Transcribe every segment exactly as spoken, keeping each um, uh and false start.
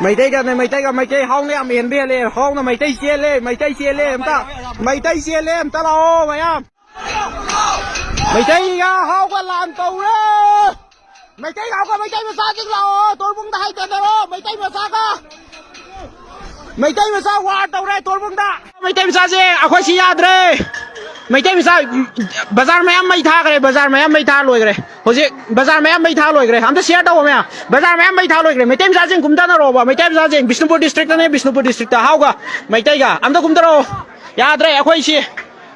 ꯃꯩꯇꯩꯒꯅꯦ, ꯃꯩꯇꯩꯒ, ꯃꯩꯇꯩ ꯍꯥꯎꯅ ꯌꯥꯝ ꯍꯦꯟꯕ ꯍꯦꯜꯂꯦ꯫ ꯍꯥꯎꯅ ꯃꯩꯇꯩ ꯆꯦꯜꯂꯦ, ꯃꯩꯇꯩ ꯆꯦꯜꯂꯦ꯫ ꯑꯝꯇ ꯃꯩꯇꯩ ꯆꯦꯜꯂꯦ, ꯑꯝꯇ ꯂꯥꯛꯑꯣ ꯃꯌꯥꯝ꯫ ꯃꯩꯇꯩꯒ ꯍꯥꯎꯒ ꯂꯥꯟ ꯇꯧꯔꯦ꯫ ꯃꯩꯇꯩ ꯍꯥꯎꯒ ꯃꯩꯇꯩ ꯃꯆꯥꯁꯤꯡ ꯂꯥꯛꯑꯣ, ꯇꯣꯔꯕꯨꯡꯗ ꯍꯥꯏꯗꯅꯔꯣ ꯃꯩꯇꯩ ꯃꯆꯥꯒ꯫ ꯃꯩꯇꯩ ꯃꯆꯥ ꯋꯥꯔ ꯇꯧꯔꯦ ꯇꯣꯔꯕꯨꯡꯗ꯫ ꯃꯩꯇꯩ ꯃꯆꯥꯁꯦ ꯑꯩꯈꯣꯏ ꯁꯤ ꯌꯥꯗ꯭ꯔꯦ꯫ ꯃꯩꯇꯩ ꯃꯆꯥ ꯕꯖꯥꯔ ꯃꯌꯥꯝ ꯃꯩ ꯊꯥꯈ꯭ꯔꯦ, ꯕꯖꯥꯔ ꯃꯌꯥꯝ ꯃꯩ ꯊꯥ ꯂꯣꯏꯈ꯭ꯔꯦ꯫ ꯍꯧꯖꯤꯛ ꯕꯖꯥꯔ ꯃꯌꯥꯝ ꯃꯩ ꯊꯥ ꯂꯣꯏꯈ꯭ꯔꯦ꯫ ꯑꯝꯇ ꯁꯤꯌꯔ ꯇꯧꯕ ꯃꯌꯥꯝ꯫ ꯕꯖꯥꯔ ꯃꯌꯥꯝ ꯃꯩ ꯊꯥ ꯂꯣꯏꯈ꯭ꯔꯦ꯫ ꯃꯩꯇꯩ ꯃꯆꯥꯁꯤꯡ ꯀꯨꯝꯊꯅꯔꯣꯕ꯫ ꯃꯩꯇꯩ ꯃꯆꯥꯁꯤꯡ ꯕꯤꯁꯅꯨꯄꯨꯔ ꯗꯤꯁꯇ꯭ꯔꯤꯛꯇꯅꯦ, ꯕꯤꯁꯅꯨꯄꯨꯔ ꯗꯤꯁꯇ꯭ꯔꯤꯛꯇ ꯍꯥꯎꯒ ꯃꯩꯇꯩꯒ ꯑꯝꯇ ꯀꯨꯝꯊꯔꯛꯑꯣ꯫ ꯌꯥꯗ꯭ꯔꯦ ꯑꯩꯈꯣꯏ ꯁꯤ꯫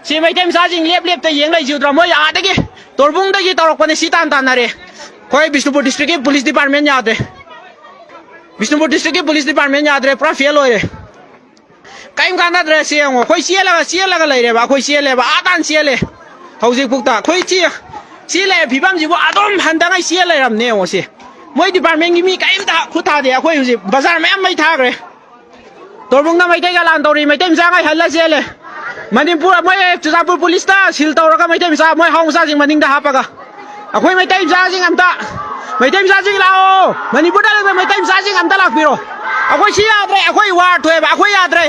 ꯁꯤ ꯃꯩꯇꯩ ꯃꯆꯥꯁꯤꯡ ꯂꯦꯞ ꯂꯦꯞꯇ ꯌꯦꯡ ꯂꯩꯁꯤ ꯎꯗ꯭ꯔꯣ? ꯃꯣꯏ ꯑꯥꯗꯒꯤ ꯇꯣꯔꯕꯨꯡꯗꯒꯤ ꯇꯧꯔꯛꯄꯅꯦ, ꯁꯤ ꯇꯥꯟ ꯇꯥꯟꯅꯔꯦ꯫ ꯑꯩꯈꯣꯏ ꯕꯤꯁꯅꯨꯄꯨꯔ ꯗꯤꯁꯇ꯭ꯔꯤꯛꯀꯤ ꯄꯨꯂꯤꯁ ꯗꯤꯄꯥꯔꯠꯃꯦꯟ ꯌꯥꯗ꯭ꯔꯦ꯫ ꯕꯤꯁꯅꯨꯄꯨꯔ ꯗꯤꯁꯇ꯭ꯔꯤꯛꯀꯤ ꯄꯨꯂꯤꯁ ꯗꯤꯄꯥꯔꯠꯃꯦꯟ ꯌꯥꯗ꯭ꯔꯦ, ꯄꯨꯔꯥ ꯐꯦꯜ ꯑꯣꯏꯔꯦ꯫ ꯀꯔꯤꯝ ꯀꯥꯟꯅꯗ꯭ꯔꯦ꯫ ꯁꯤ ꯌꯦꯡꯉꯣ, ꯑꯩꯈꯣꯏ ꯆꯦꯜꯂꯒ ꯆꯦꯜꯂꯒ ꯂꯩꯔꯦꯕ, ꯑꯩꯈꯣꯏ ꯆꯦꯜꯂꯦꯕ, ꯑꯥ ꯇꯥꯟ ꯆꯦꯜꯂꯦ꯫ ꯍꯧꯖꯤꯛꯐꯥꯎꯗ ꯑꯩꯈꯣꯏ ꯆꯦ ꯁꯤ ꯂꯩꯔꯦ ꯐꯤꯕꯝꯁꯤꯕꯨ ꯑꯗꯨꯝ ꯍꯟꯊꯉꯩ ꯆꯦꯜ ꯂꯩꯔꯝꯅꯦ ꯌꯦꯡꯉꯣ꯫ ꯁꯤ ꯃꯣꯏ ꯗꯤꯄꯥꯔꯠꯃꯦꯟꯒꯤ ꯃꯤ ꯀꯔꯤꯝꯇ ꯈꯨꯠ ꯊꯥꯗꯦ꯫ ꯑꯩꯈꯣꯏ ꯍꯧꯖꯤꯛ ꯕꯖꯥꯔ ꯃꯌꯥꯝ ꯃꯩ ꯊꯥꯈ꯭ꯔꯦ꯫ ꯇꯣꯔꯕꯨꯡꯗ ꯃꯩꯇꯩꯒ ꯂꯥꯟ ꯇꯧꯔꯤ, ꯃꯩꯇꯩ ꯃꯆꯥꯉꯩ ꯍꯜꯂ ꯆꯦꯜꯂꯦ꯫ ꯃꯅꯤꯄꯨꯔ ꯃꯣꯏ ꯆꯨꯔꯆꯥꯟꯄꯨꯔ ꯄꯨꯂꯤꯁꯇ ꯁꯤꯜ ꯇꯧꯔꯒ ꯃꯩꯇꯩ ꯃꯆꯥ, ꯃꯣꯏ ꯍꯥꯎ ꯃꯆꯥꯁꯤꯡ ꯃꯅꯤꯡꯗ ꯍꯥꯞꯄꯒ ꯑꯩꯈꯣꯏ ꯃꯩꯇꯩ ꯃꯆꯥꯁꯤꯡ ꯑꯝꯇ, ꯃꯩꯇꯩ ꯃꯆꯥꯁꯤꯡ ꯂꯥꯛꯑꯣ, ꯃꯅꯤꯄꯨꯔꯗ ꯂꯩꯕ ꯃꯩꯇꯩ ꯃꯆꯥꯁꯤꯡ ꯑꯝꯇ ꯂꯥꯛꯄꯤꯔꯣ꯫ ꯑꯩꯈꯣꯏ ꯁꯤ ꯌꯥꯗ꯭ꯔꯦ, ꯑꯩꯈꯣꯏ ꯋꯥꯔ ꯊꯣꯛꯑꯦꯕ, ꯑꯩꯈꯣꯏ ꯌꯥꯗ꯭ꯔꯦ,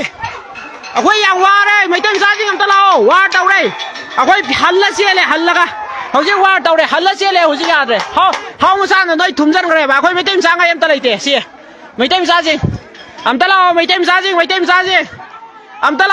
ꯑꯩꯈꯣꯏ ꯌꯥꯝ ꯋꯥꯔꯦ꯫ ꯃꯩꯇꯩ ꯃꯆꯥꯁꯤꯡ ꯑꯝꯇ ꯂꯥꯛꯑꯣ, ꯋꯥꯔ ꯇꯧꯔꯦ꯫ ꯑꯩꯈꯣꯏ ꯍꯜꯂ ꯆꯦꯜꯂꯦ, ꯍꯜꯂꯒ ꯍꯧꯖꯤꯛ ꯋꯥꯔ ꯇꯧꯔꯦ, ꯍꯜꯂ ꯆꯦꯜꯂꯦ꯫ ꯍꯧꯖꯤꯛ ꯌꯥꯗ꯭ꯔꯦ꯫ ꯍꯥꯎ, ꯍꯥꯎ ꯃꯆꯥꯅ ꯅꯣꯏ ꯊꯨꯝꯖꯤꯟꯈ꯭ꯔꯦꯕ꯫ ꯑꯩꯈꯣꯏ ꯃꯩꯇꯩ ꯃꯆꯥꯉꯩ ꯑꯝꯇ ꯂꯩꯇꯦ꯫ ꯁꯤ ꯃꯩꯇꯩ ꯃꯆꯥꯁꯤꯡ ꯑꯝꯇ ꯂꯥꯛꯑꯣ, ꯃꯩꯇꯩ ꯃꯆꯥꯁꯤꯡ, ꯃꯩꯇꯩ ꯃꯆꯥꯁꯤꯡ ꯑꯝꯇ ꯂꯥꯛꯑꯣ꯫